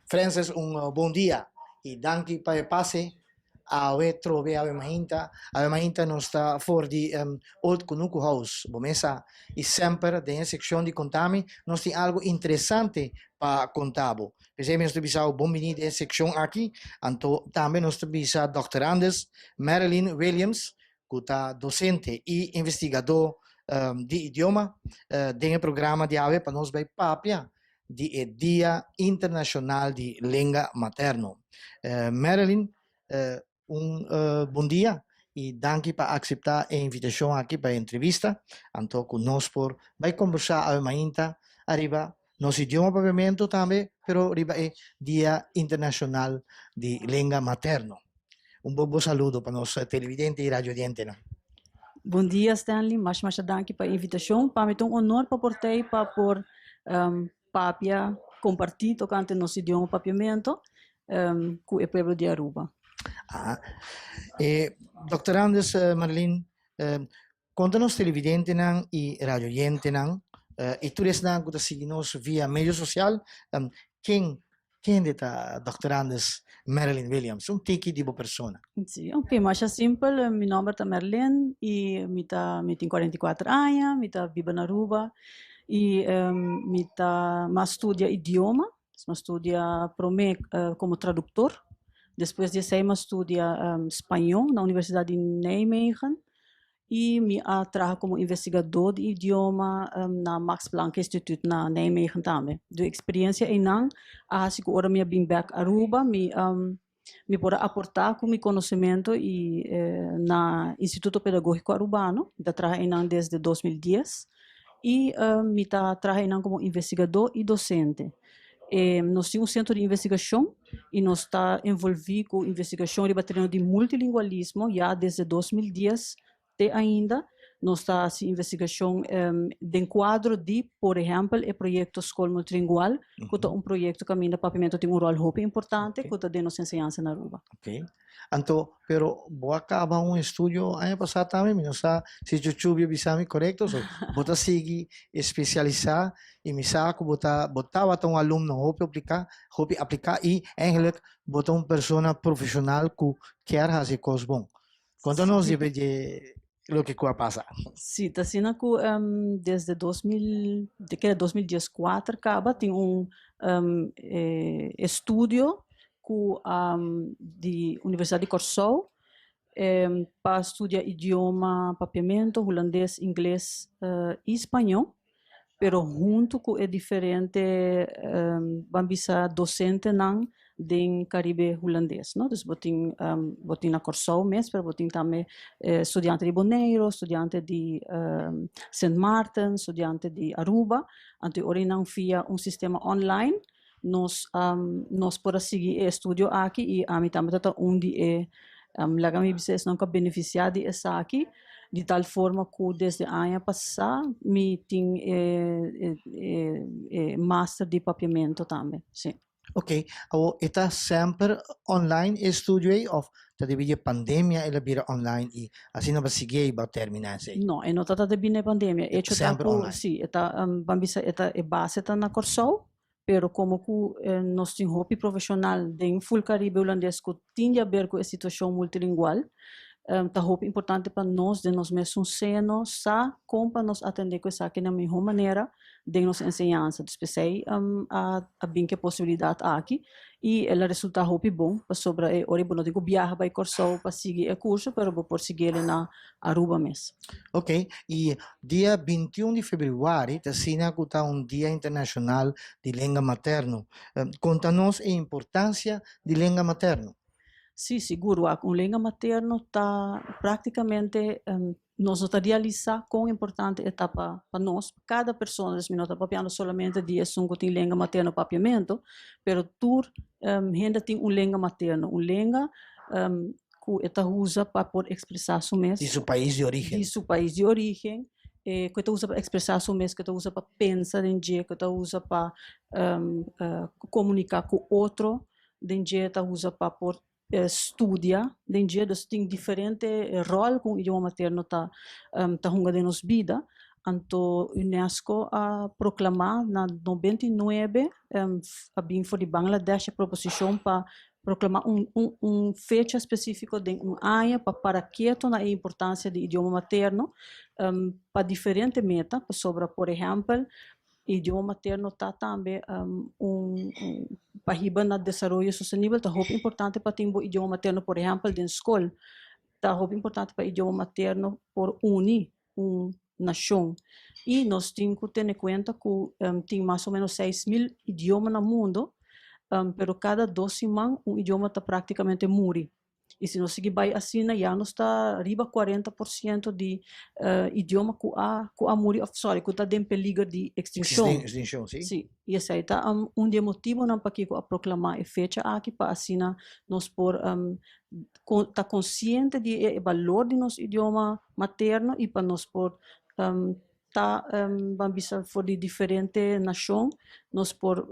Francis, un bon dia y danki pa e pase. Awe trobe awe mainta. Awe mainta nos ta for di Old Kunuku House, bo mesa. Y semper den e seccion di Contami nos tin algo interesante pa conta bo. P'esei nos ta bisa bo bon bini den e seccion aki. Anto tambe nos ta bisa Dòkter Andes Marilyn Williams cu ta docente y investigador di idioma den e programa di awe pa nos bay papia di e Dia Internacional di Lenga Materno. Marilyn, un bon dia y danki pa acepta e invitacion aki pa e entrevista, anto cu nos por bay conversa awe mainta ariba nos idioma Papiamento tambe, pero riba e Dia Internacional di Lenga Materno. Un bo bo saludo pa nos televidente y radiodientenan. Bon dia Stanley, masha masha danki pa e invitacion. Pa mi ta un honor pa por t'ey pa por papia, comparti tocante nos idioma Papiamento cu e pueblo di Aruba. Ah, e Doctor Anders Marilyn, conta nos televidentenan y radioyentenan y tur esnan cu ta sigui nos via medio social, ken Kende ta Dòkter Anders Marilyn Williams? Un tiki di bo persona. Sí, ok, masha simpel. Mi nomber ta Marilyn y mi ta mi tin 44 aña, mi ta biba na Aruba y mi ta mi a studia idioma, mi a studia prome como traductor, despues di esey mi a studia spañó na Universidad di Nijmegen I mi a traha komo investigadó di idioma na Max Planck Instituut na Nijmegen tambe. Du eksperiencia einan a hasi ku ora mi a bin bèk Aruba mi mi por a aportá ku mi konosementu i na Instituto Pedagógiko Arubano. Mi ta traha einan desde 2010 i mi ta traha einan komo investigadó i dosente. Nos tin un sentro di investigashon i nos ta envolví ku investigashon riba tereno di multilingualismo ya desde 2010 te ainda. Nos ta hasi investigashon den kuadro di, por ehèmpel, e proyekto Skol Multilingual, ku ta un proyekto kaminda Papiamentu tin un ròl hopi importante ku ta den nos enseñansa na Aruba. Anto, pero bo a caba un estudio aña pasá tambe, mi no sa si Chuchubi a bisa mi corecto, so bo ta sigui especialisa y mi sa cu bo ta, bo tabata un alumno hopi oplica, hopi aplica y eigenlijk bo ta un persona profesional cu kier haci e cos bon. Conta nos di di loke cu a pasa. Sí, ta asina cu desde 2000, di kere 2014 caba tin un estudio ku di Universidat di Kòrsou pa studia idioma Papiamentu, Hulandes, Ingles i Spañó, pero huntu ku e diferente ban bisa dosentenan den Karibe Hulandes, no. Dus bo tin bo tin na Kòrsou mes, pero bo tin tambe studiante di Boneiru, studiante di Sint Maarten, studiante di Aruba, anto e ora nan via un sistema online Nos nos por a sigui e estudio aki i ami tambe ta ta un di e laga mi bisa esnan ku a benefisiá di esaki di tal forma ku desde aña pasá mi tin e e master di papiamento tambe, si. Ok, awor e ta semper online e estudio ei òf ta debí di e pandemia el a bira online i asina bo a sigui ei bo a terminá esei? No, e no ta ta debí na e pandemia. E Echo ta semper ku online. si, e ta ban bisa e ta e base ta na Kòrsou, Pero komo ku nos tin hopi profeshonal den ful Karibe Hulandes ku tin di aber ku e situashon multilingual, ta hopi importante pa nos den nos mesun seno sa kon pa nos atendé ku esaki na mihó manera den nos enseñansa. Dus p'esei a bin ku e posibilidat aki i el a resultá hopi bon pasobra e ora bo no tin ku biaha bai Kòrsou pa sigui e kurso pero bo por siguiel na Aruba mes. Ok, y dia 21 di februari ta asina cu ta un dia internacional di lenga materno. Conta nos e importancia di lenga materno. Sí, sigur wak. Un lenga materno ta practicamente nos no ta realisa con importante e ta pa pa nos, pa cada persona. Dus mi no ta papiando solamente di esun cu tin lenga materno papiamento, pero tur hende tin un lenga materno, un lenga ku e ta usa pa por ekspresá su mes. Di su pais di orígen. Di su pais di orígen, ku e ta usa pa ekspresá su mes, ku e ta usa pa pensa den dje, ku e ta usa pa komuniká ku otro den dje, ta usa pa por studia den dje. Dus tin diferente ròl ku un idioma materno ta ta hunga den nos bida. Anto UNESCO a proclama na 99, a bin for di Bangladesh e proposicion pa proclama un fecha specifico den un aña pa para keto na e importancia di idioma materno pa diferente meta, pasobra por ehempel idioma materno ta tambe un pa hiba na desaroyo sostenibel. Ta hopi importante pa tin bo idioma materno, por ehempel den scol. Ta hopi importante pa idioma materno por uni un nacion. Y nos tin cu tene cuenta cu tin mas o menos 6000 idioma na mundo, pero cada 2 siman un idioma ta practicamente muri. Y si nos sigui bay asina, ya nos ta riba 40% di idioma cu a muri, of sorry, cu ta den peliger di extincion. Extincion, si. Si, y esey ta un di e motibonan pakico a proclama e fecha aki, pa asina nos por ta consciente di e balor di nos idioma materno y pa nos por ta ban bisa for di diferente nacion, nos por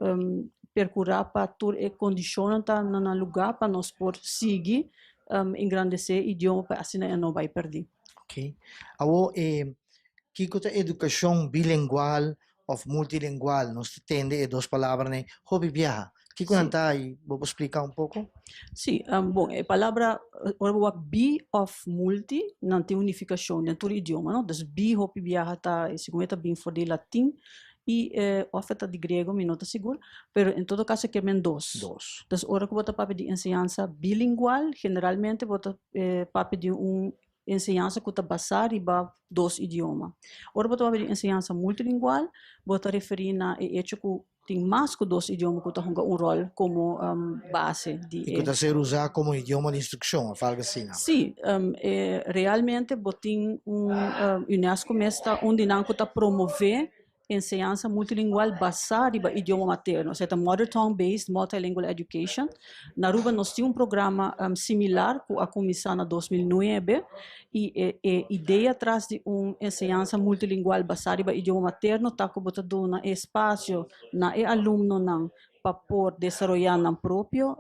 percura pa tur e condicionnan ta na lugar pa nos por sigui engrandece idioma pa asina e no bay perdi. Ok. Awo, kico ta educacion bilingual of multilingual? Nos tende e dos palabranan hopi biaha. Kico nan ta y bo por splica un poco? Si, bon, e palabra ora bi of multi nan tin un nificacion den tur idioma, no? Dus bi hopi biaha ta, segun ta bin for di latin y of ta di griego, mi no ta sigur, pero en todo caso kiermen dos. Dos. Dus ora cu bo ta papia di enseñansa bilingual, generalmente bo ta papia di un enseñansa cu ta basa riba dos idioma. Ora bo ta papia di enseñansa multilingual, bo ta referi na e hecho cu tin mas cu dos idioma cu ta hunga un rol como base di Y cu ta ser usa como idioma di instruccion, of algo asina, no? Si, realmente bo tin un UNESCO mes ta un di nan cu ta promove enseñansa multilingual basa riba idioma materno, osea ta mother tongue based multilingual education. Na Aruba nos tin un programa similar cu a cuminsa na 2009 y e idea tras di un enseñansa multilingual basa riba idioma materno ta cu bo ta duna espacio na e alumnonan pa por desaroya nan propio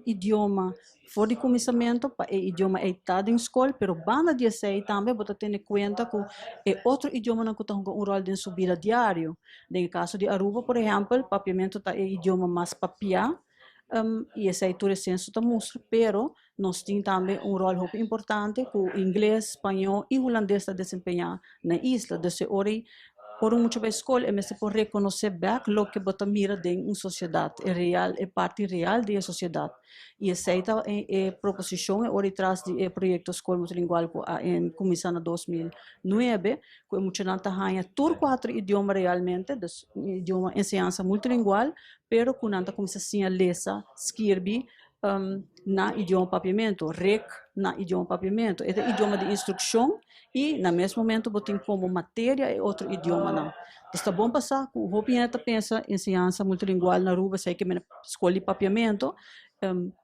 idioma for di cuminsamento, pa e idioma ey ta den scol, pero banda di esey tambe bo ta tene cuenta cu e otro idiomanan cu ta hunga un rol den su bida diario. Den caso di Aruba, por ehempel, papiamento ta e idioma mas papia y esey tur e censo ta mustra, pero nos tin tambe un rol hopi importante cu ingles, spaño y hulandes ta desempeña na isla. Dus ora ora mucha bay scol, e mester por reconoce bek loke bo ta mira den un sociedad, e real, e parti real di e sociedad. Y esey ta e proposicion e ora tras di e proyecto Scol Multilingual cu a cuminsa na 2009, cu e muchanan ta haya tur cuatro idioma realmente, dus idioma enseñansa multilingual, pero cu nan ta cuminsa siña lesa, skirbi na idioma papiamento, rek na idioma papiamento. E ta idioma di instruccion y na mes momento bo tin como materia e otro idiomanan. Dus ta bon pa sa cu hopi hende ta pensa enseñansa multilingual na Aruba esey kiermen scol di papiamento.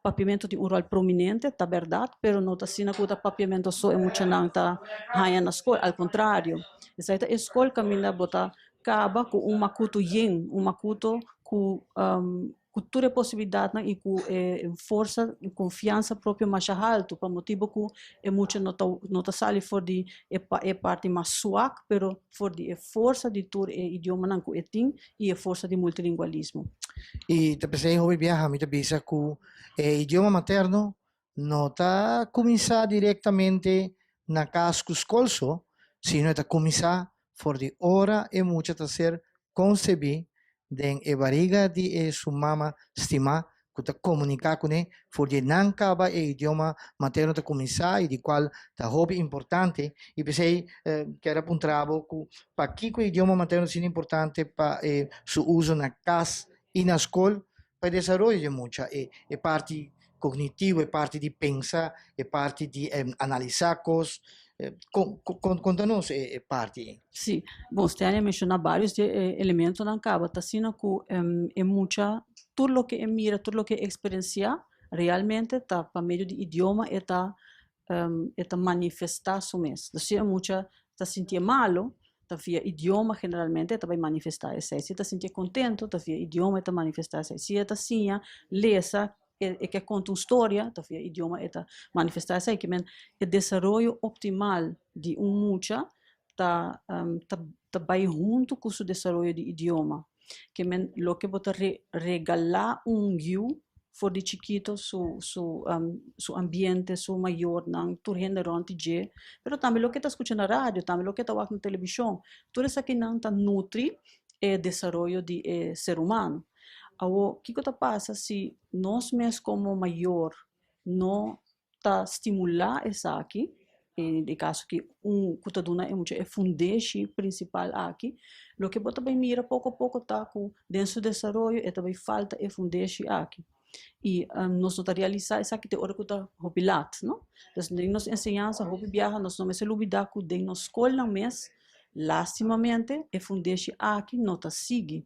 Papiamento tin un rol prominente, ta berdad, pero no ta asina cu ta papiamento so e muchanan ta haya na scol, al contrario. Esey ta e scol caminda bo ta caba cu un macuto yen, un macuto cu tur e posibilidadnan y cu e forsa y confiansa propio mas halto, pa motibo cu e mucha no ta sali for di e parti mas swak, pero for di e forsa di tur e idiomanan cu e tin y e forsa di multilingualismo. Y ta p'esey hopi biaha mi ta bisa cu e idioma materno no ta cuminsa directamente na cas cu scol so, sino ta cuminsa for di ora e mucha ta ser concebi den e bariga di e su mama stima, cu ta comunica cune for di nan caba e idioma materno ta cuminsa y di cual ta hopi importante. Y p'esey kier puntra bo cu pakico idioma materno ta importante pa su uso na cas y na scol pa e desaroyo di mucha, e parti cognitivo, e parti di pensa, e parti di analisa cos. Conta nos e parti. Si, bon, Stanley a menciona varios di e elementonan caba, ta asina cu e mucha tur loke e mira, tur loke e experiencia, realmente ta pa medio di idioma e ta manifesta su mes. Dus si e mucha ta sinti malo, ta via idioma generalmente e ta bay manifesta esey. Si e ta sinti contento, ta via idioma e ta manifesta esey. Si e ta siña lesa, e kier conta un storia, ta via idioma e ta manifesta esey. Kiermen e desaroyo optimal di un mucha. ta ta ta bai huntu ku su desaroyo di idioma. Ke men loke bo ta regalá un yu for di chikito, su ambiente, su mayornan, tur hende rònt di dje, pero tambe loke e ta skucha na radio, tambe loke e ta wak na televishon, tur esakinan ta nutri e desaroyo di e ser humano. Awor, kiko ta pasa si nos mes komo mayor no ta stimulá esaki, den e kaso aki un ku ta duna e mucha e fundeshi prinsipal aki, loke bo ta bai mira poko poko ta ku den su desaroyo e ta bai falta e fundeshi aki. I nos no ta realisá esaki te ora ku ta hopi lat, no? Dus den nos enseñansa hopi biaha nos no mester lubidá ku den nos skolnan mes lastimamente e fundeshi aki no ta sigui.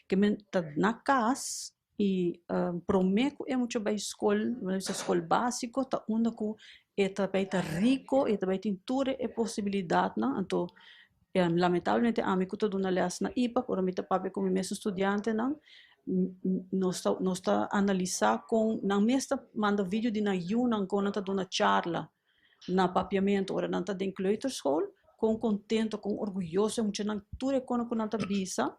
Ke men ta na kas i promé ku e mucha bai skol, bo bisa skol básiko, ta unda ku e ta bai ta riko, e ta bai tin tur e posibilidatnan. Anto lamentablemente ami ku ta duna lès na IPAC, ora mi ta papia ku mi mesun studiantenan, nos ta analisá kon nan mes ta manda video di nan yunan kon nan ta duna charla na papiamentu ora nan ta den kleuterschool, kon kontento, kon orguyoso e muchanan tur e kono ku nan ta bisa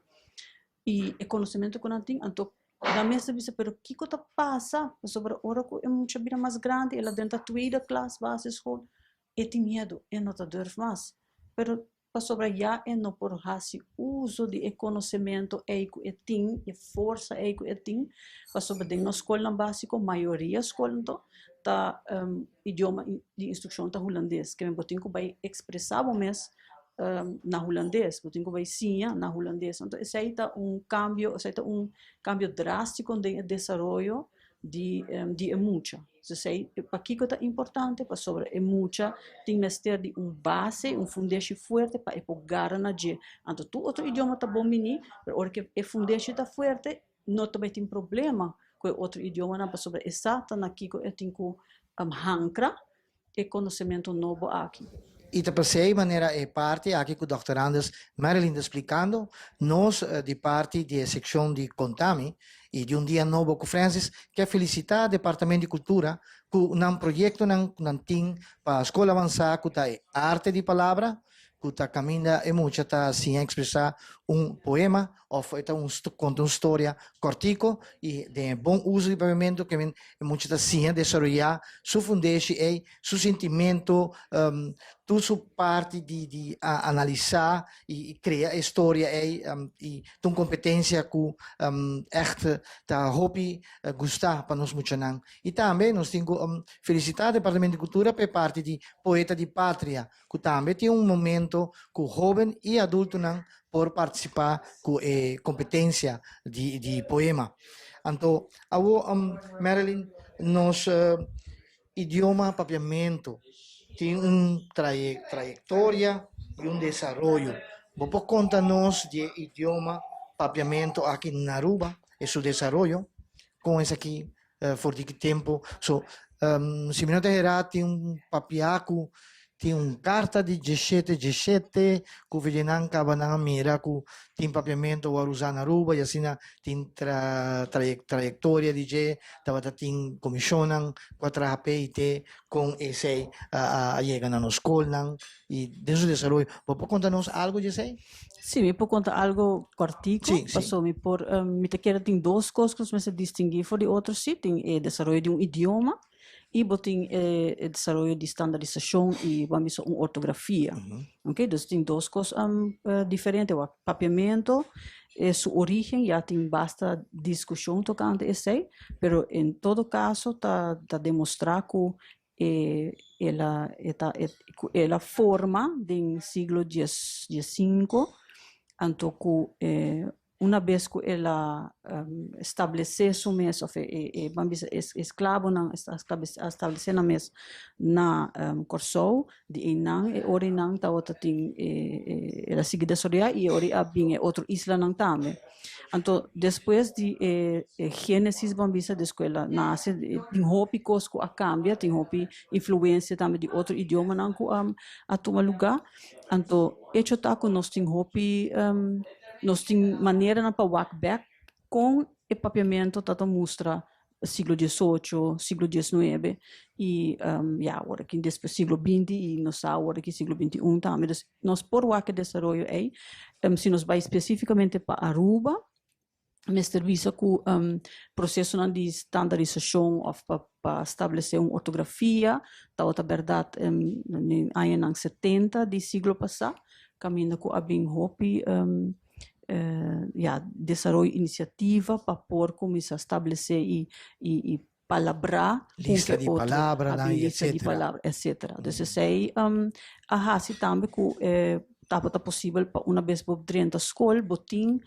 i e konosementu ku nan tin. Anto nan mes ta bisa: "Pero kiko ta pasa?" Pasobra ora ku e mucha bira mas grandi, el a drenta tweede klas basisschool, e tin miedu, e no ta durf mas. Pero pasobra ya e no por hasi uso di e konosementu ei ku e tin, e forsa ei ku e tin, pasobra den nos skolnan básiko, mayoria skol anto, ta idioma di instrukshon ta hulandes. Ke men bo tin ku bai ekspresá bo mes na hulandes, bo tin ku bai siña na hulandes. Anto esei ta un kambio, esei ta un kambio drástiko den e desaroyo di e mucha. Esei pakiko ta importante? Pasobra e mucha tin mester di un base, un fundeshi fuerte pa e por gara na dje. Anto tur otro idioma ta bon bini, pero ora ku e fundeshi ta fuerte, no ta bai tin problema ku e otro idiomanan, pasobra e sa ta na kiko e tin ku hankra e konosementu nobo aki. I ta p'esei manera e parti aki ku Dòkter Anders Marilyn ta splikando, nos di parti di e sekshon di Kontami i di Un Dia Nobo ku Francis ke felisitá Departamento di Kultura ku nan proyektonan ku nan tin pa Skol Avansá ku ta e arte di palabra ku ta kaminda e mucha ta siña ekspresá un poema òf e ta un konta un storia kòrtiku i den e bon uso di papiamentu ke men e mucha ta siña desaroyá su fundeshi ei, su sintimentu, tur su parti di analisá i krea e storia ei i ta un kompetensia ku ègt ta hopi gustá pa nos muchanan. I tambe nos tin ku felisitá Departamento di Kultura pa e parti di Poeta di Patria ku tambe tin un momento ku hóben i adultonan por partisipá ku e kompetensia di poema. Anto awo, Marilyn, nos idioma papiamentu tin un trayektoria i un desaroyo. Bo por konta nos di e idioma papiamentu aki na Aruba i su desaroyo? Kon esaki for di ki tempu? So, si mi no ta hera, tin un papia ku tin un karta di 17 17 ku nan kaba nan a mira ku tin papiamentu wòrdu usá na Aruba i asina tin trayektoria di dje, tabata tin komishonnan ku a traha p'e i te kon esei a yega na nos skolnan i den su desaroyo. Bo por konta nos algu di esei? Sí, mi por konta algu kòrtiku. Sí, sí. Pasobra mi ta kere tin dos kos ku nos mester distinguí for di otro. Sí, tin e desaroyo di un idioma i bo tin e desaroyo di standardisashon i bo a bisa un ortografia. Oké, dus tin dos kos diferente. Wak, papiamentu, su origen ya tin basta diskushon tokante esei, pero en todo kaso ta demostrá ku el a e ta ku el a forma den siglo 15, anto ku una bes ku el a establesé su mes òf e ban bisa e esklabonan a establesé nan mes na Kòrsou, di einan e ora einan tabata tin el a sigui desaroyá i e ora ei a bin e otro islanan tambe. Anto despues di e génesis, ban bisa, despues el a nase, tin hopi kos ku a kambia, tin hopi influensia tambe di otro idiomanan ku a tuma lugá. Anto echo ta ku nos tin hopi, nos tin maneranan pa wak bèk kon e papiamentu ta mustra. Siglo 18, siglo 19 i ya awor aki despues siglo 20 i nos sa awor aki siglo 21 tambe. Dus nos por wak e desaroyo ei. Si nos bai spesífikamente pa Aruba, mester bisa ku prosesonan di standarisashon òf pa pa stablesé un ortografia tabata bèrdat den añanan 70 di siglo pasá, kaminda ku a bin hopi ya desaroyo inisiativa pa por kuminsá stablesé i i palabrá un Lista ke di otro, palabranan a bin i lista di etcétera. palabra, etcétera. Dus esei a hasi tambe ku tabata posibel pa una bes bo drenta skol bo tin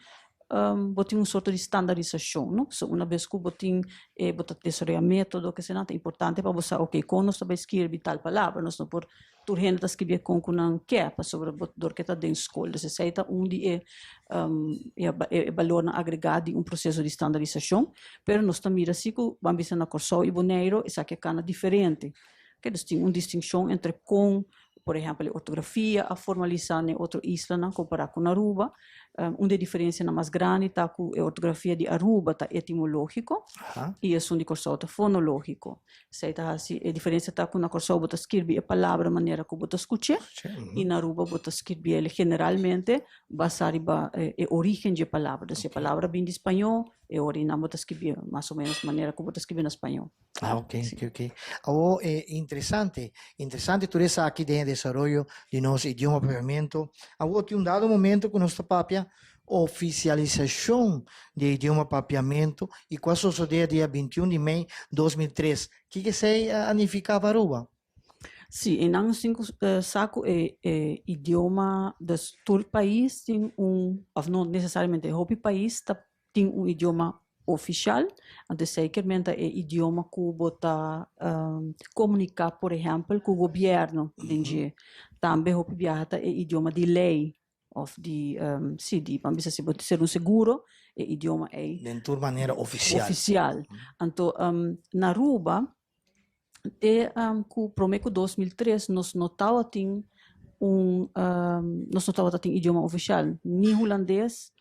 bo tin un sorto di standarisashon, no. So una bes ku bo tin e bo ta desaroyá método kesenan ta importante pa bo sa oke kon nos ta bai skirbi tal palabra, nos no por tur hende ta skirbi e kon ku nan ke pasobra bo dor ke ta den skol. Dus esei ta un di e e balornan agregá di un proseso di standarisashon. Pero nos ta mira si ku ban bisa na Kòrsou i Boneiru esaki a kana diferente. Ke dus tin un distinshon entre kon por ehèmpel e ortografia a formalisá na e otro islanan kompará ku na Aruba. Un di e diferensianan mas grandi ta ku e ortografia di Aruba ta etimológiko i esun di Kòrsou ta fonológiko. Esei ta hasi e diferensia ta ku na Kòrsou bo ta skirbi e palabra manera ku bo ta skuch'é i na Aruba bo ta skirbi el generalmente basá riba e orígen dje palabra. Dus si e palabra bin di spañó, e ora einan bo ta skirbié mas o ménos manera ku bo ta skirbi na spañó. Ah, ok, ok, ok. Awor, e interesante, interesante tur esaki den e desaroyo di nos idioma papiamento. Awor tin un dado momento ku nos ta papia Ofisialisashon di e idioma papiamentu i ku a sosodé dia 21 di mei 2003. Kiko esei a nifiká pa Aruba? Sí, einan nos tin ku sa ku e e idioma, dus tur pais tin un, òf no nesesariamente, hopi pais ta tin un idioma ofisial, anto esei kier men ta e idioma ku bo ta komuniká por ehèmpel ku gobièrnu den dje. Tambe hopi biaha ta e idioma di lei. Of di, sí, di, ban bisa si bo ser un seguro, e idioma ei. Den tur manera ofisial. Ofisial. Anto, na Aruba, te ku promé ku 2003 nos no tabatin un, nos no tabata tin idioma ofisial. Ni hulandes,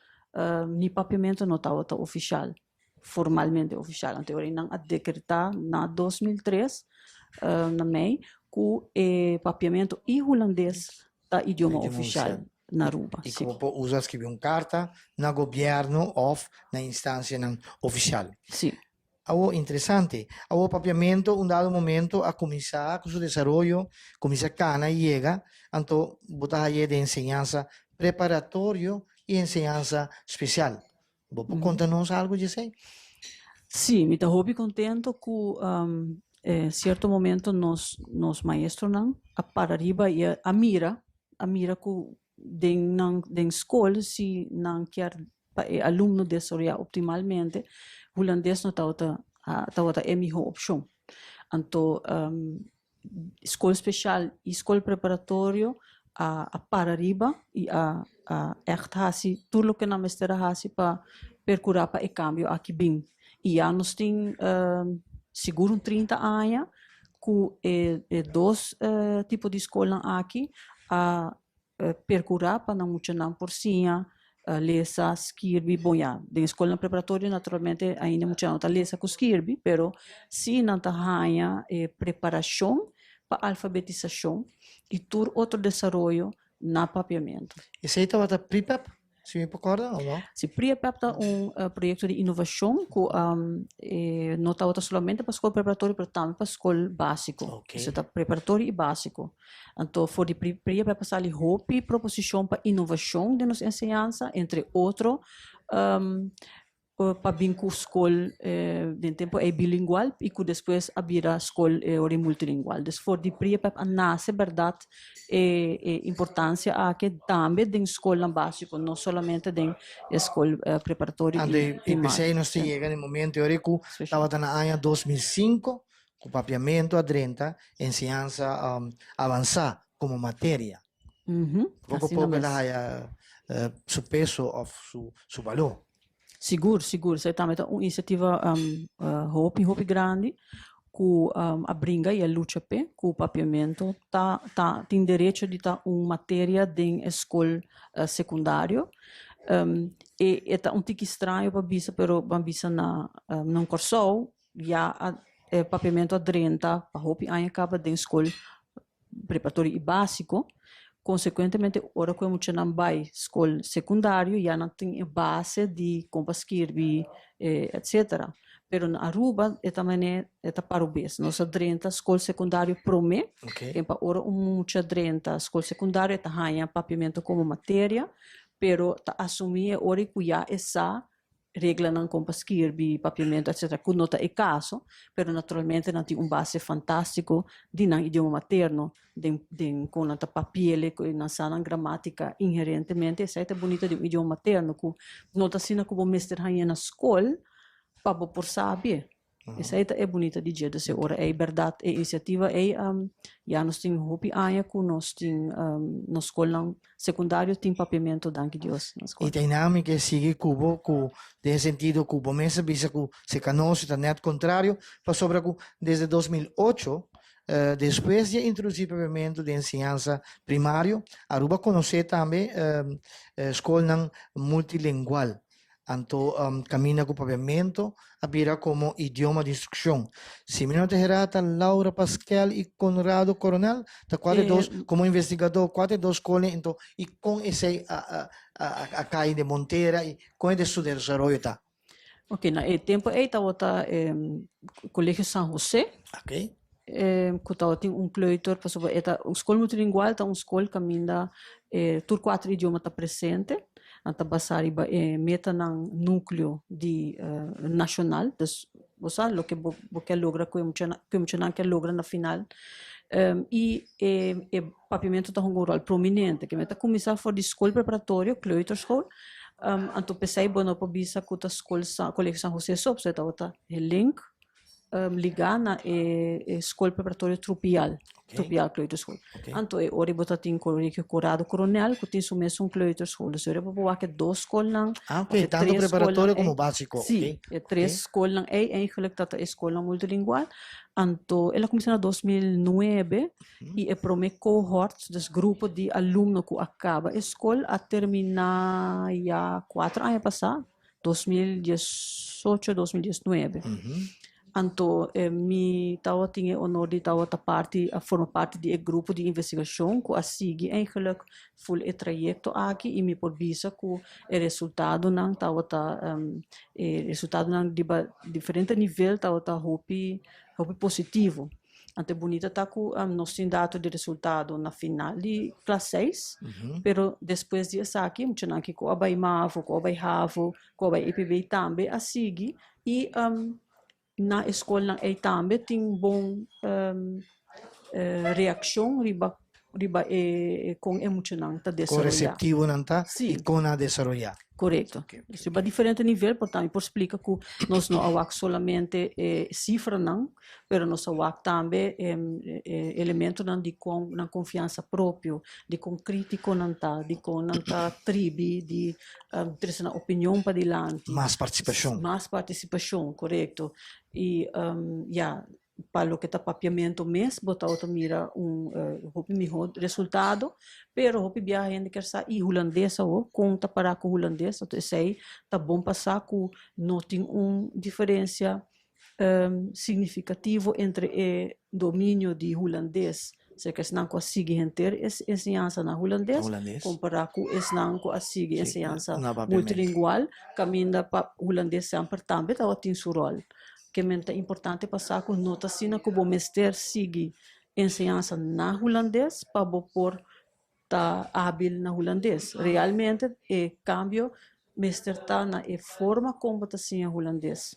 ni papiamento no tabata ofisial. Formalmente ofisial. Anto e ora nan a dekretá na 2003, na mei, ku e papiamento i hulandes ta idioma ofisial na Aruba. I ku bo por usa skibi un karta na gobièrnu òf na instansianan ofisial. Sí. Awor, interesante. Awor papiamento un dado momento a kuminsá ku su desaroyo, kuminsá kana i yega, anto bo ta hañ'é den enseñansa preparatorio i enseñansa spesial. Bo por konta nos algu di esei? Sí, mi ta hopi kontento ku sierto momento nos nos maestronan a para riba i a mira, a mira ku den nan den skol si nan kier pa e alumno desaroyá optimalmente, hulandes no tabata tabata e mihó opshon. Anto Skol speshal i skol preparatorio a para riba i a ègt hasi tur loke nan mester a hasi pa perkurá pa e kambio aki bin. I ya nos tin sigur un 30 aña ku e dos tipo di skolnan aki a perkurá pa nan muchanan por siña lesa, skirbi, bon ya den eskolnan preparatorio naturalmente ainda muchanan no ta lesa ku skirbi pero si nan ta haña e preparashon pa alfabetisashon i tur otro desaroyo na papiamentu. Esei tabata Prepep? Si mi por kòrda o no? Si, Prepep ta un proyekto di inovashon ku no tabata solamente pa skol preparatorio pero tambe pa skol básiko. Esei ta preparatorio i básiko. Anto for di Prepep a sali hopi proposishon pa inovashon den nos enseñansa, entre otro pa bin ku skol den tempu ei bilingual i ku despues a bira skol ora ei multilingual. Dus for di Prepep a nase bèrdat e e importansia aki tambe den skolnan básiko, no solamente den e skol preparatorio Anto i i primario. p'esei nos ta yega na e momento ora ku tabata na aña 2005 ku papiamentu a drenta enseñansa avansá komo materia. Poko Asina poko el a mes. haya su peso òf su balor. Sigur, sigur. Esei tambe ta un inisiativa hopi, hopi grandi ku a bringa i a lucha p'e ku papiamentu ta ta tin derecho di ta un materia den e skol sekundario. E e ta un tiki straño pa bisa pero ban bisa na na Kòrsou. ya a e papiamentu a drenta pa hopi aña kaba den skol preparatorio i básiko. Konsekuentemente ora ku e muchanan bai skol sekundario ya nan tin e base di kon pa skirbi etsetera. Pero na Aruba e ta manera e ta para bes. Nos a drenta skol sekundario promé. Ken pa ora un mucha drenta skol sekundario e ta haña papiamentu komo materia, pero ta asumí e ora ku ya e sa reglanan kon pa skirbi papiamentu etcetera ku no ta e kaso, pero naturalmente nan tin un base fantástiko di nan idioma materno den den kon nan ta papi'el ku nan sa nan gramátika inherentemente. Esei ta bunita di un idioma materno ku no ta asina ku bo mester hañ'é na skol pa bo por sabi'é. Esei ta e bunita di dje. Dus e ora ei bèrdat e inisiativa ei ya nos tin hopi aña ku nos tin nos skolnan sekundario tin papiamentu danki Dios na skol. I ta inami ke sigui ku bo ku den e sentido ku bo mes a bisa ku se ka nos ta nèt kontrario pasobra ku desde 2008 despues di a introdusí papiamentu den enseñansa primario Aruba konosé tambe skolnan multilengual. Anto kaminda ku papiamentu a bira komo idioma di instrukshon. Si mi no ta hera ta Laura Paskel i Conrado Coronel ta kua di dos komo investigadó kua di dos skol anto i kon esei a a kai den Montera i kon e de su desaroyo ta. Ok na e tempu ei tabata Colegio San Jose. Ku tabatin un kleuter pasobra e ta un skol multilingual ta un skol kaminda tur kuater idioma ta presente. Nan ta basá riba e metanan núkleo di nashonal. Dus bo sa loke bo bo ke logra ku e muchanan ku e muchanan ke logra na final. I e e papiamentu ta hunga un ròl prominente. Ke men ta kuminsá for di skol preparatorio, kleuterschool, anto p'esei bo no por bisa ku ta skol San Kolegio San José so, pasobra e tabata e link ligá na e skol preparatorio Trupial, Trupial Kleuterschool. Anto e ora bo ta tin Colegio Corrado Coronel ku tin su mesun kleuterschool. Dus ora bo por wak e dos skolnan Ah, ok, tanto preparatorio komo básiko. Sí, e tres skolnan ei eigenlijk ta ta e skolnan multilingual. Anto el a kuminsá na 2009 i e promé cohort, dus grupo di alumno ku a kaba e skol a terminá ya kuater aña pasá. 2018, 2019. Anto mi tabatin e honor di tabata parti, a forma parti di e grupo di investigashon ku a sigui eigenlijk ful e trayekto aki i mi por bisa ku e resultadonan tabata e resultadonan riba diferente nivel tabata hopi hopi positivo. Anto e bunita ta ku nos tin dato di resultado na final di klas seis, pero despues di esaki muchanan ki ku a bai mavo, ku a bai havo, ku a bai EPB tambe a sigui i na e skolnan ei tambe tin bon reakshon riba riba e kon e muchanan ta Kon desaroyá. reseptivo nan ta Sí. i kon nan a desaroyá. Korekto. Ok. Riba diferente nivel, por tanto mi por splika ku nos no a wak solamente e sifranan, pero nos a wak tambe e elementonan di kon nan konfiansa propio, di kon krítiko nan ta, di kon nan ta tribi di trese nan opinion padilanti. Mas partisipashon. Mas partisipashon, korekto. I ya, Pa loke ta papiamento mes bo tabata mira un hopi miho resultado, pero hopi biaha hende kier sa i hulandes awo, kon ta para ku hulandes, anto esei ta bon pa sa ku no tin un diferensia signifikativo entre e dominio di hulandes, serka esnan ku a sigui henter e enseñansa na hulandes kompara ku esnan ku a sigui enseñansa multilingual kaminda pa hulandes semper tambe tabatin su ròl. Ke men ta importante pa sa ku no ta asina ku bo mester sigui enseñansa na hulandes pa bo por ta hábil na hulandes. Realmente e kambio mester ta na e forma kon bo ta siña hulandes.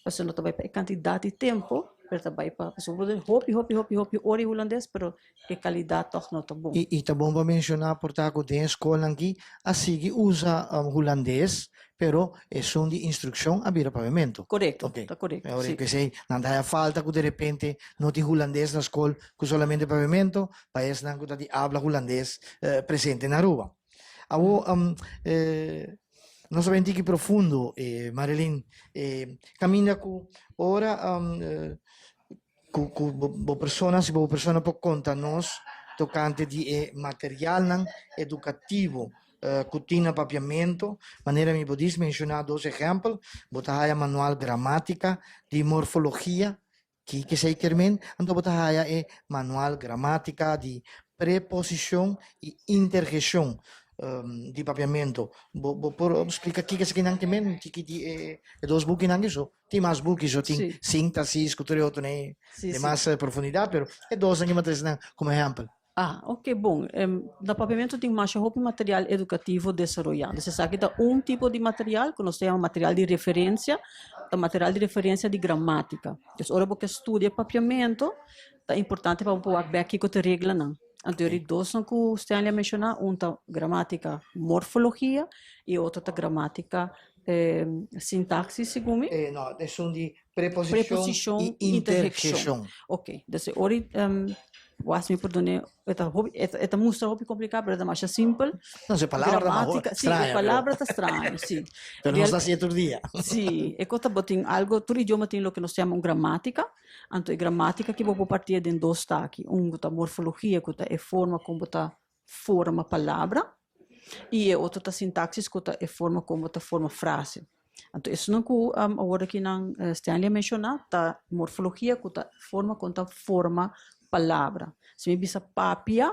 Pasobra no ta bai pa e kantidat di tempu, pero ta bai pa, pasobra bo por hopi, hopi, hopi, hopi ora di hulandes, pero e kalidat tòg no ta bon. I ta bon pa menshoná por ta ku den e skolnan aki a sigui usa hulandes, pero esun di instrukshon a bira papiamentu. Korekto, ta korekto, Ora si. P'esei nan ta haya falta ku derepente no tin hulandes na skol ku solamente papiamentu, pa esnan ku ta di abla hulandes presente na Aruba. Awor nos a bini tiki profundo, Marilyn, kaminda ku ora Ku bo persona, si bo persona por konta nos tokante di e materialnan edukativo. Ku tin na papiamentu, manera mi por dis menshoná dos ehèmpel, bo ta haya manual gramátika di morfologia, kiko esei kier men? Anto bo ta haya e manual gramátika di preposishon i interheshon di papiamentu. Bo bo por splika kiko esakinan ke men? Kiko di e dos bukinan eso? Tin mas buki, so tin síntasis ku tur e otro den mas profundidat, pero e dosnan ki mi a trese nan komo ehèmpel. Ah, ok, bon. Na Papiamentu tin masha hopi material edukativo desaroyá. Dus esaki ta un tipo di material ku nos ta yama material di referensia, ta material di referensia di gramátika. Dus ora bo ke studia Papiamentu, ta importante pa bo por wak bèk kiko ta e reglanan. Anto e dosnan ku Stanley a menshoná, un ta gramátika morfologia i e otro ta gramátika sintaksis, segun mi. No, esun di Preposicion i interheccion. Ok, dus e ora was mi perdone, e ta hopi, e ta mustra hopi complica, pero e ta masha simpel. No, si e palabra ta maho Gramatica, si, e palabra ta straño, si. Pero nos ta hacié tur dia. Si, e cos ta bo tin algo, tur idioma tin loke nos ta yama un gramatica, anto e gramatica aki bo por partié den dos taki, un cu ta morfologia, cu ta e forma con bo ta forma palabra y e otro ta sintaxis cu ta e forma con bo ta forma frase. Anto esunnan cu awor aki nan Stanley a menciona ta morfologia cu ta forma con ta forma palabra. Si mi bisa papia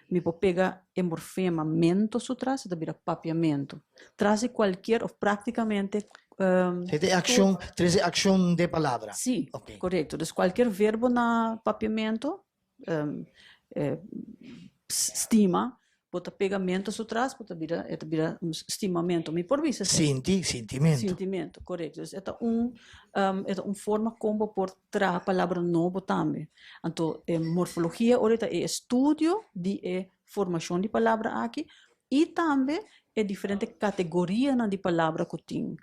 mi por pega e morfema mento su tras e ta bira papiamento. Tras di cualkier of practicamente E accion, tres e accion de palabra. Si, corecto. Dus cualkier verbo na papiamento stima, bo ta pega mento su tras, bo ta bira, e ta bira un stimamento. Mi por bisa esei. Sinti, sintimento. Sintimento, korekto. Dus e ta un, e ta un forma kon bo por traha palabra nobo tambe. Anto e morfologia ora ta e estudio di e formashon di palabra aki i tambe e diferente kategorianan di palabra ku tin.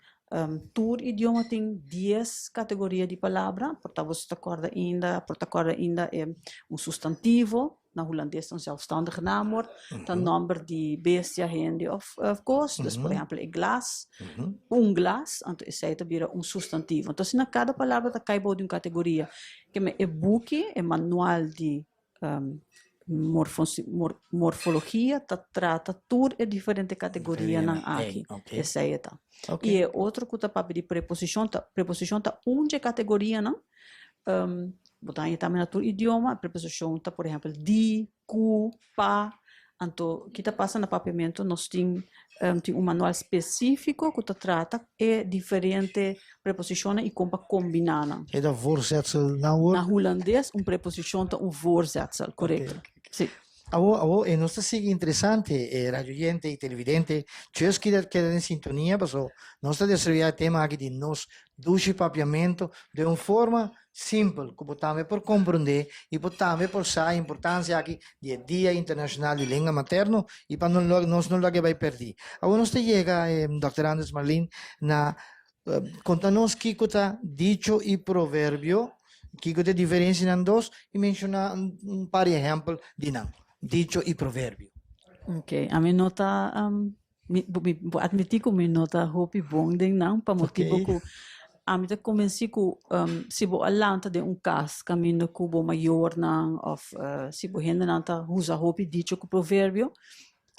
Tur idioma tin dies kategoria di palabra, por ta bo ta kòrda ainda, por ta kòrda ainda e un sustantivo, na hulandes ta un zelfstandig naamwoord, ta nòmber di bestia, hende òf kos, dus por ehèmpel e glas, un glas, anto esei ta bira un sustantivo. Entonces na kada palabra ta kai bou di un kategoria. Keme e buki, e manual di Morfologia ta trata tur e diferente kategorianan aki. Esei e ta. I e otro ku ta papia di preposishon ta, preposishon ta un dje kategorianan. Bo ta haña tambe na tur idioma. Preposishon ta por ehèmpel di, ku, pa. Anto ki ta pasa na papiamentu nos tin tin un manual spesífiko ku ta trata e diferente preposishonnan i kon pa kombiná nan. E ta voorzetsel naamwoord? Na hulandes un preposishon ta un voorzetsel, korekto. Si. Awor, awor e nos ta sigui interesante, e radioyente i televidente, just keda keda den sintonia paso nos ta desaroyá e tema aki di nos dushi papiamentu den un forma Simpel, ku bo tambe por komprondé i bo tambe por sa e importansia aki di e Dia Internashonal di Lenga Materno i pa no nos no lag'é bai pèrdí. Awor nos ta yega, Dòkter Andres Marlin, na konta nos kiko ta dicho i proverbio, kiko ta e diferensia nan dos i menshoná un par di ehèmpel di nan, dicho i proverbio. Oke, ami no ta Mi mi bo admití ku mi no ta hopi bon den nan pa motibu ku ami ta konvensí ku si bo a lanta den un kas kaminda ku bo mayornan òf si bo hendenan ta usa hopi dicho ku proverbio,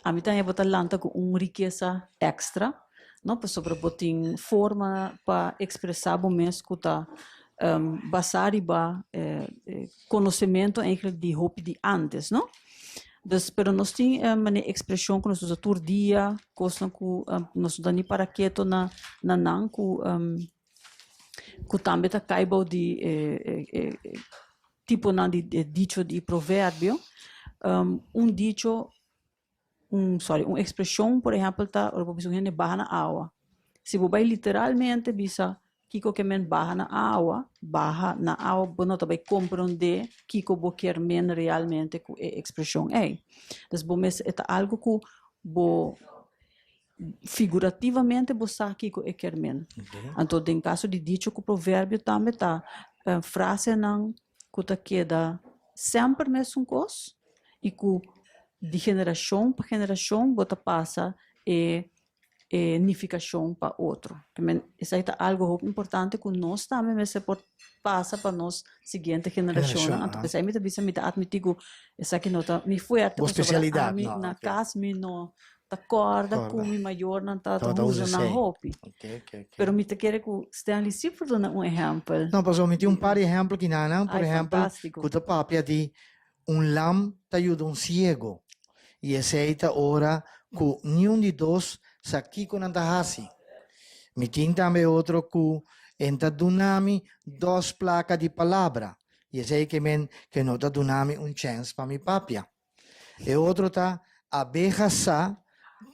ami ta haña bo ta lanta ku un rikesa èkstra, no, pasobra bo tin forma pa ekspresá bo mes ku ta basá riba konosementu eigentlik di hopi di ántes, no. Dus, pero nos tin manera ekspreshon ku nos usa tur dia, kosnan ku nos no ta ni para keto na na nan ku ku tambe ta kai bou di e e e tiponan di dicho di proverbio. Un dicho un sorry un ekspreshon por ehèmpel ta ora bo bisa un hende baha na awa. Si bo bai literalmente bisa Kiko ke men baha na awa? Baha na awa bo no ta bai komprondé kiko bo kier men realmente ku e ekspreshon ei. Dus bo mes e ta algu ku bo figurativamente bo sa kiko e kier men. Anto den kaso di dicho ku proverbio tambe ta frasenan ku ta keda semper mesun kos i ku di generashon pa generashon bo ta pasa e e nifikashon pa otro. Esei ta algu hopi importante ku nos tambe mester por pasa pa nos siguiente generashonnan. Anto p'esei mi ta bisa mi ta atmití ku esaki no ta mi fuerte pasobra ami na kas mi no. ta kòrda ku mi mayornan tabata usa nan hopi. Pero mi ta kere ku Stanley sí por duna un ehèmpel. No, pasobra mi tin un par di ehèmpel kinanan, por ehèmpel, ku ta papia di un lam ta yuda un siego, i esei ta ora ku niun di dos sa kiko nan ta hasi. Mi tin tambe otro ku e ta duna mi dos plaka di palabra, i esei ke men ke no ta duna mi un chèns pa mi papia. E otro ta abeha sa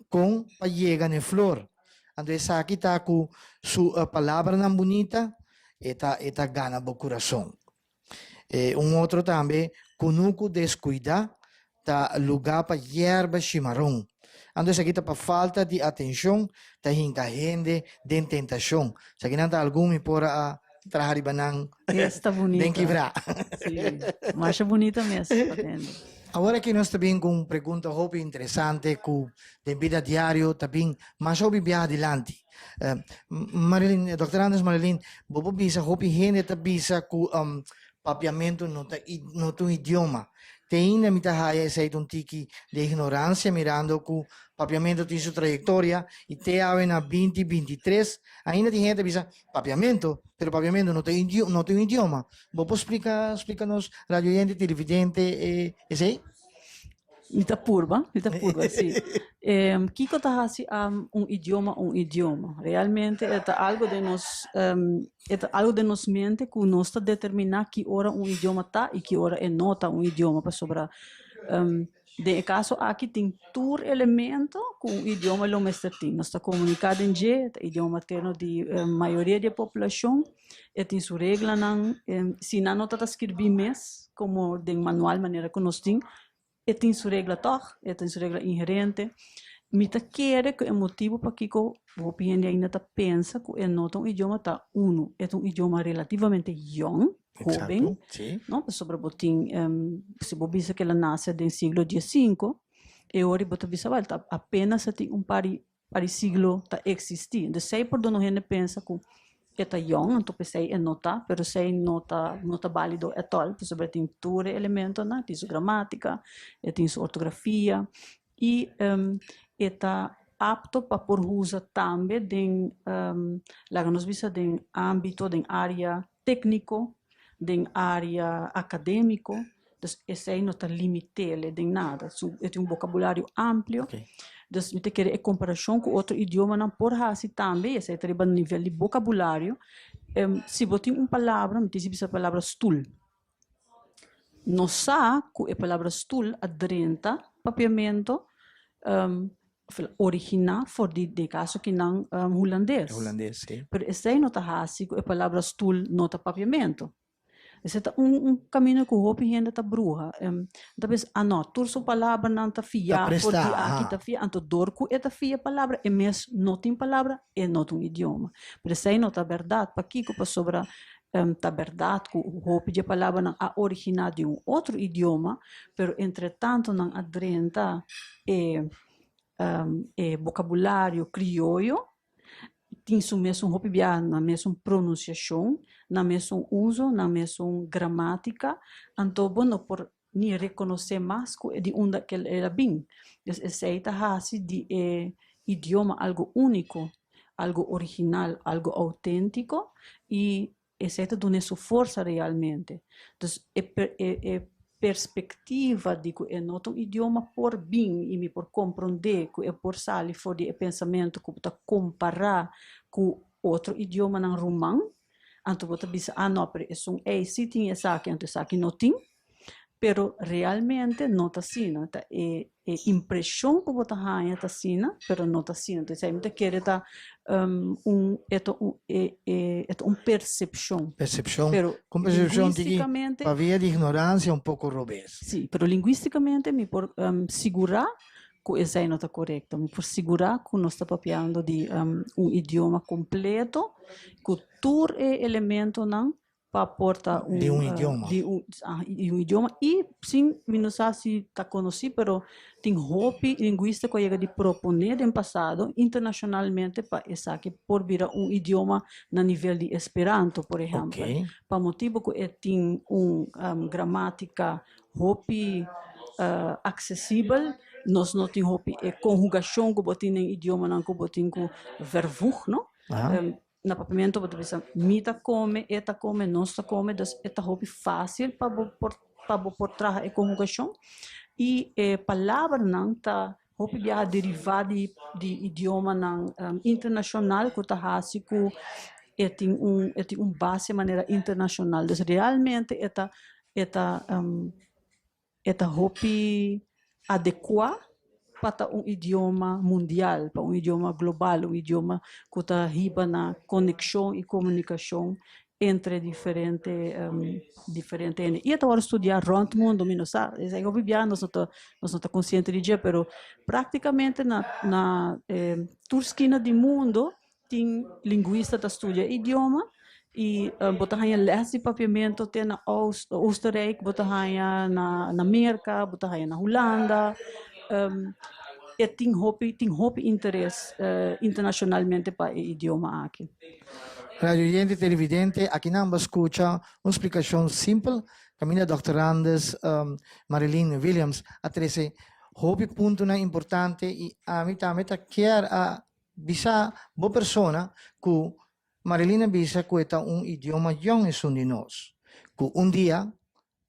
kon pa yega n'e flor. Anto esaki ta ku su palabranan bunita e ta e ta gana bo kurason. E un otro tambe kunuku deskuidá ta lugá pa yerba shimaron. Anto esaki ta pa falta di atenshon ta hinka hende den tentashon. Esakinan ta algun mi por a traha riba nan Esta bunita. den kibrá. Sí, masha bunita mes pa tende. Awor aki nos ta bin ku un pregunta hopi interesante ku den bida diario ta bin masha hopi biaha dilanti. Marilyn, Dòkter Anders Marilyn, bo por bisa hopi hende ta bisa ku papiamentu no ta no ta un idioma. Te ainda mi ta haya esei ta un tiki di ignoransia mirando ku papiamentu tin su trayektoria i te awe na binti 23 ainda tin hende ta bisa Papiamento, pero papiamento no ta no ta un idioma. Bo por splika splika nos radio oyente, televidente e esei? Mi ta purba, mi ta purba, si. Kiko ta hasi un idioma un idioma? Realmente e ta algo den nos e ta algo den nos mente ku nos ta determiná ki ora un idioma ta i ki ora e no ta un idioma pasobra Den e kaso aki tin tur elemento ku un idioma lo mester tin. Nos ta komuniká den dje, ta idioma materno di mayoria di e poblashon, e tin su reglanan, si nan no ta ta skirbí mes komo den manual manera ku nos tin, e tin su regla tòg, e tin su regla inherente. Mi ta kere ku e motibu pakiko hopi hende ainda ta pensa ku e no ta un idioma ta unu, e ta un idioma relativamente yòn. Hoben, no? Pasobra bo tin, si bo bisa ku el a nase den siglo diesinko, e ora bo ta bisa, wèl, ta apenas a tin un par di par di siglo ta eksistí. Entonces esei por duna un hende pensa ku e ta yòn, anto p'esei e no ta, pero esei no ta no ta bálido ètòl, pasobra e tin tur e elementonan, e tin su gramátika, e tin su ortografia i e ta apto pa por usa tambe den, laga nos bisa den ámbito, den área técnico, den área académico, dus esei no ta limitele den nada, su e tin un vocabulario amplio, dus mi ta kere e comparacion cu otro idiomanan por haci tambe, y esei ta riba nivel di vocabulario, si bo tin un palabra, mi tin si bisa palabra stoel, nos sa cu e palabra stoel a drenta papiamento, originá for di den kaso kinan hulandes. Hulandes, sí. Pero esei no ta hasi ku e palabra stul no ta papiamentu. Esei ta un un kaminda ku hopi hende ta bruha. Ta bisa, ah no, tur su palabranan ta Ta fiá for di prestá, aki aha. ta fiá. Anto dor ku e ta fia palabra e mes no tin palabra, e no ta un idioma. Pero esei no ta bèrdat. Pakiko? Pasobra ta bèrdat ku hopi di e palabranan a originá di un otro idioma, pero entretanto nan a drenta e e bokabulario krioyo, tin su mesun hopi biaha nan mesun pronunsiashon, nan mesun uso, nan mesun gramátika, anto bo no por ni rekonosé mas ku e di unda ku el a bin. Dus esei ta hasi di e idioma algu úniko, algu original, algu outéntiko i esei ta dun'é su forsa realmente. Dus e e perspektiva di ku e no ta un idioma por bin i mi por komprondé ku e por sali for di e pensamentu ku bo ta kompará ku otro idiomanan ruman, anto bo ta bisa, ah no, pero esun ei sí tin esaki, anto esaki no tin. Pero realmente no ta asina, ta e e impreshon ku bo ta haña ta asina, pero no ta asina. Entonces mi ta kere ta un e ta un e e e ta un persepshon. Persepshon, Pero kon persepshon tiki lingüisticamente pa via di ignoransia un poko robes. Sí, pero lingüisticamente mi por sigurá ku esei no ta korekto. Mi por sigurá ku nos ta papiando di un idioma kompleto ku tur e elementonan pa por ta un Di un idioma. Di un, ah, di un idioma y sin mi no sa si ta conoci pero tin hopi linguista cu a yega di propone den pasado internacionalmente pa esaki por bira un idioma na nivel di Esperanto por ehempel. Pa motibo cu e tin un gramatica hopi. Aksesibel, nos no tin hopi e konhugashon ku bo tin den idiomanan ku bo tin ku vervoeg, no? Na papiamento bo ta bisa mi ta kome, e ta kome, nos ta kome, dus e ta hopi fásil pa bo por pa bo por traha e konhugashon. I e palabranan ta hopi biaha derivá di di idiomanan internashonal ku ta hasi ku e tin un e tin un base manera internashonal. Dus realmente e ta e ta E ta hopi adekuá pa ta un idioma mundial, pa un idioma global, un idioma ku ta hiba na konekshon i komunikashon entre diferente diferente hende. I e ta wòrdu studiá rònt mundu, mi no sa, esei hopi bia nos no ta nos no ta konsiente di dje, pero praktikamente na na tur skina di mundu Tin linguista ta studia idioma i bo ta haña lès di papiamentu te na Oostenrijk, bo ta haña na Merka, bo ta haña na Hulanda. E tin hopi tin hopi interes internashonalmente pa e idioma aki. Radio oyente y televidente, aki nan bo scucha un splicacion simpel caminda Dòkter Randes Marilyn Williams a trece hopi puntonan importante y ami tambe ta kier a Bisa bo persona ku Marilyn a bisa ku e ta un idioma yòn esun di nos, ku un dia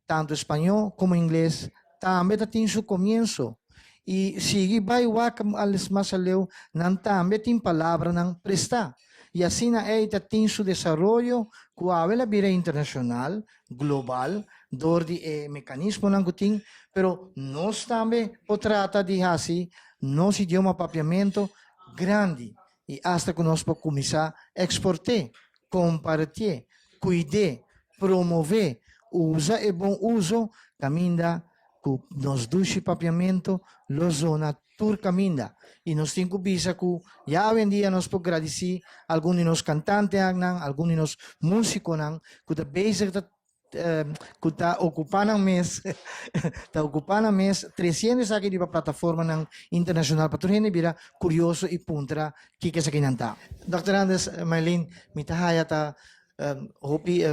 tantu spañó komo ingles tambe ta tin su komienso i sigui bai wak mas aleu nan tambe tin palabranan prestá i asina ei ta tin su desaroyo ku awe la bira internashonal, global, dor di e mekanismonan ku tin, pero nos tambe por trata di hasi nos idioma papiamento grandi i asta ku nos por kuminsá eksport'é, kompartié, kuid'é, promové, usa e bon uso kaminda ku nos dushi papiamento lo zona tur kaminda. I nos tin ku bisa ku ya awendia nos por gradisí algun di nos kantantenan, algun di nos músikonan ku ta bezig ta ku ta okupá nan mes ta okupá nan mes tresiendo esaki riba plataformanan internashonal pa tur hende bira kurioso i puntra kiko esakinan ta. Dòkter Andes, Maylin, mi ta haya ta hopi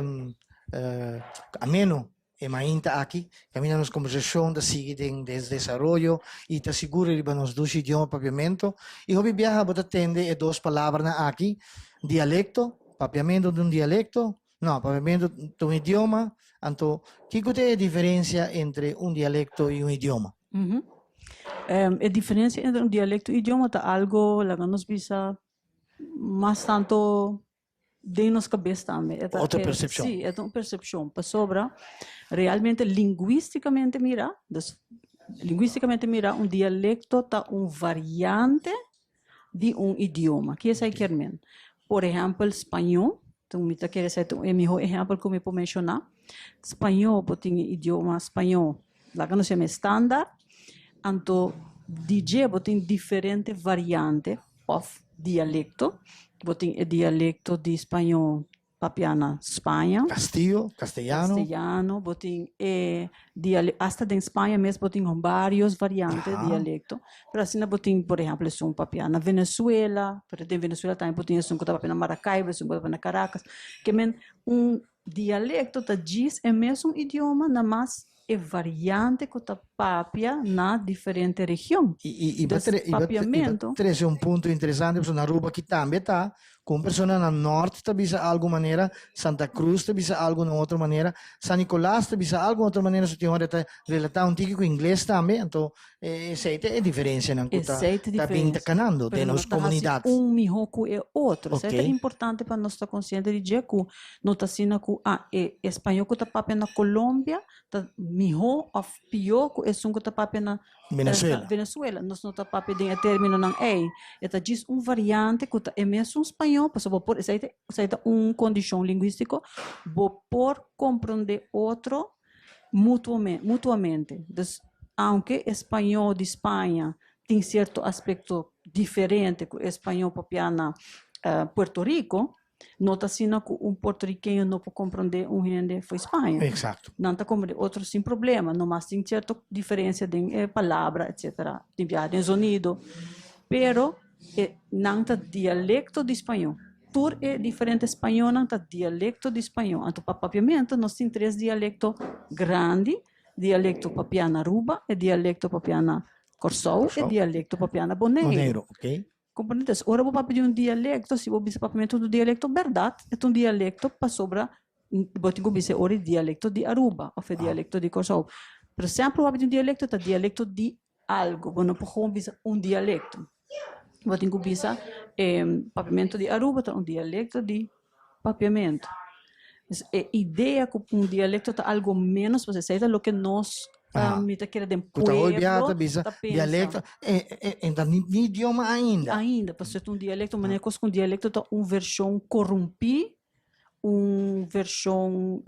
ameno e mainta aki, kaminda nos kombersashon ta sigui den desaroyo i ta sigur riba nos dushi idioma papiamento. I hopi biaha bo ta tende e dos palabranan aki, dialekto, papiamento ta un dialekto, No, papiamentu ta un idioma, anto kiko ta e diferensia entre un dialekto i un idioma? E diferensia entre un dialekto i idioma ta algo, laga nos bisa, mas tanto den nos kabes tambe. E ta, Otro persepshon. Sí, e ta un persepshon, pasobra realmente lingwistikamente mira, dus lingwistikamente mira un dialekto ta un variante di un idioma. Ki esei kier men? Por ehèmpel, spañó, mi ta kere esei ta e mihó ehèmpel ku mi por menshoná. Spañó, bo tin e idioma spañó, laga nos yama e standaard, anto di dje bo tin diferente variante òf dialekto. Bo tin e dialekto di spañó Papia na Spaña. Castillo, castellano. Castellano, bo tin e diale, hasta den Spaña mes bo tin varios variante di dialecto, pero asina bo tin, por ehempel, esun papia na Venezuela, pero den Venezuela tambe bo tin esun ku ta papia na Maracaibo, esun ku ta papia na Caracas. Ke men un dialecto ta djis e mesun idioma, na mas e variante ku ta papia na diferente region. I bo trese un punto interesante, pasobra na Aruba aki tambe ta ku un persona na nort ta bisa algu manera, Santa Cruz ta bisa algu na un otro manera, San Nicolas ta bisa algu na otro manera, so tin ora ta relatá un tiki ku ingles tambe, anto esei ta e diferensianan ku ta bin ta kanando den nos komunidat. Pero no ta hasi un mihó ku e otro. Esei ta importante pa nos ta konsiente di dje ku no ta asina ku ah e español ku ta papia na Colombia ta mihó òf pió ku esun ku ta papia na Venezuela. Venezuela. Nos no ta papia den e términonan ei. E ta djis un variante ku ta e mesun spañó, pasobra bo por, esei ta esei ta un kondishon lingwístiko, bo por komprondé otro mutuome mutuamente. Dus, aunke e spañó di Spaña tin sierto aspekto diferente ku e spañó papiá na Puerto Rico, No ta asina ku un puertorikeño no por komprondé un hende for Spaña. Exacto. Nan ta komprondé otro sin problema, nomas tin sierto diferensia den e palabra, etcetera, tin biaha den zonido, pero e nan ta dialekto di spañó. Tur e diferente spañónan ta dialekto di spañó. Anto pa papiamentu nos tin tres dialekto grandi. Dialekto papiá na Aruba, e dialekto papiá na Kòrsou, e dialekto papiá na Boneiru. Boneiru, ok. Komprendé? Entonces, ora bo papia di un dialekto, si bo bisa papiamentu ta un dialekto, bèrdat, e ta un dialekto pasobra bo tin ku bisa e ora e dialekto di Aruba òf e dialekto di Kòrsou. Pero semper bo papia di un dialekto, ta dialekto di algu. Bo no por gewoon bisa un dialekto. Bo tin ku bisa e papiamentu di Aruba ta un dialekto di papiamentu. Dus e idea ku un dialekto ta algu ménos, pasobra esei ta loke nos mi ta kere den Ku ta hopi pueblo ta bisa ta pensa. dialekto e ta ni idioma ainda. Ainda, pasobra ta un dialekto, manera kos ku un dialekto ta un vershon korumpí, un vershon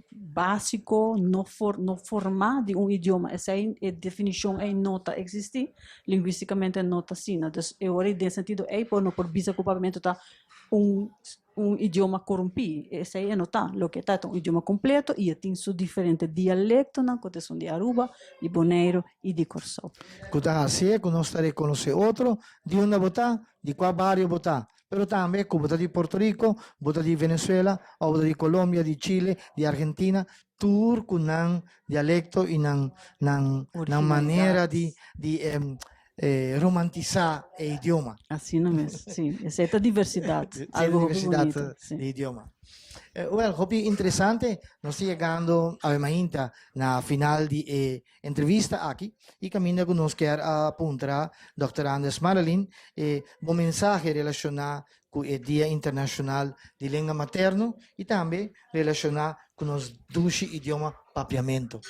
básiko, no for no formá di un idioma. Esei e definishon ei no ta eksistí, lingwístikamente no ta asina. Dus e ora ei den sentido ei por no por bisa ku papiamentu ta un un idioma korumpí, esei e no ta. Loke e ta ta un idioma kompleto i e tin su diferente dialektonan ku ta esun di Aruba, di Boneiru i di Kòrsou. Ku ta hasié ku nos ta rekonosé otro di unda bo ta, di kua bario bo ta, pero tambe ku bo ta di Puerto Rico, bo ta di Venezuela òf bo ta di Colombia, di Chile, di Argentina, tur ku nan dialekto i nan nan nan manera di di romantisá e idioma. Asina mes, sí. Esei ta diversidat, Sí, algo hopi diversidad bonito, sí. di idioma. Wel, hopi interesante. Nos ta yegando awe mainta na final di e entrevista aki y caminda cu nos kier a puntra Dòkter Anders Marilyn e bo mensahe relaciona cu e Dia Internacional di Lenga Materno y tambe relaciona cu nos dushi idioma Papiamento.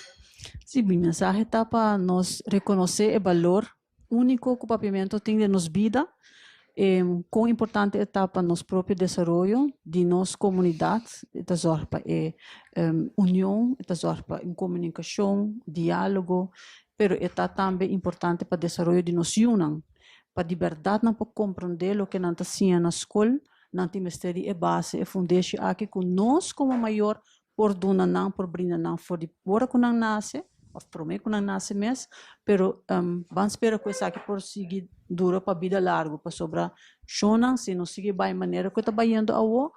Sí, mi mensahe ta pa nos reconoce e balor único cu Papiamento tin den nos bida, con importante e ta pa nos propio desaroyo di nos comunidad, e ta zorg pa e union, e ta zorg pa un comunicacion, dialogo, pero e ta tambe importante pa desaroyo di nos yunan, pa di berdad nan por comprende loke nan ta siña na scol, nan tin mester di e base, e fundeshi aki cu nos como mayor por duna nan, por brinda nan for di ora ku nan nase, òf promé ku nan nase mes, pero ban spera ku esaki por sigui dura pa bida largu, pasobra shonnan si no sigui bai manera ku e ta bayendo awo,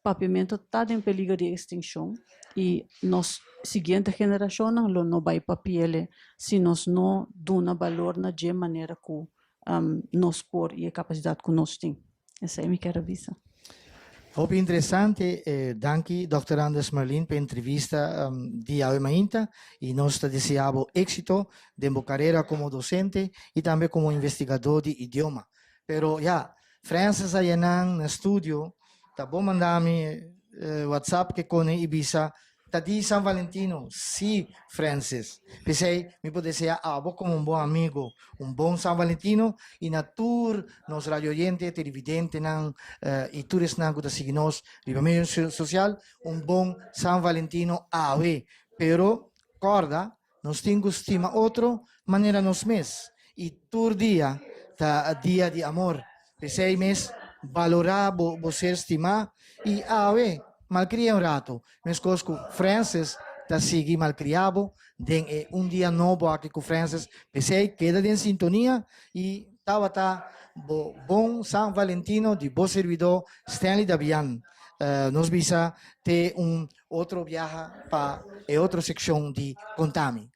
papiamentu ta den peliger di ekstinshon i nos siguiente generashonnan lo no bai papi'el si nos no duna balor na dje manera ku nos por i e kapasidat ku nos tin. Esei mi kier a bisa. Hopi interesante, danki Dòkter Anders Merlin pa e entrevista di awe mainta y nos ta desea bo éxito den bo carera como docente y tambe como investigador di idioma. Pero ya, Francis a yenan na studio, ta bo manda mi WhatsApp ke kone y bisa Ta di San Valentino? Sí, Francis. P'esei mi por desea abo como un bon amigo un bon San Valentino y na tur nos radio oyente, televidentenan y tur esnan cu ta sigui nos riba medio social un bon San Valentino awe. Pero corda, nos tin cu stima otro manera nos mes y tur dia ta dia di amor. P'esei mes balora bo bo ser stimá y awe malcria un rato, mescos cu Francis ta sigui malcria bo den e Un Dia Nobo aki cu Francis. P'esei keda den sintonia y tabata bo bon San Valentino di bo servidor Stanley Dabian. Nos bisa te un otro biaha pa e otro seccion di Contami.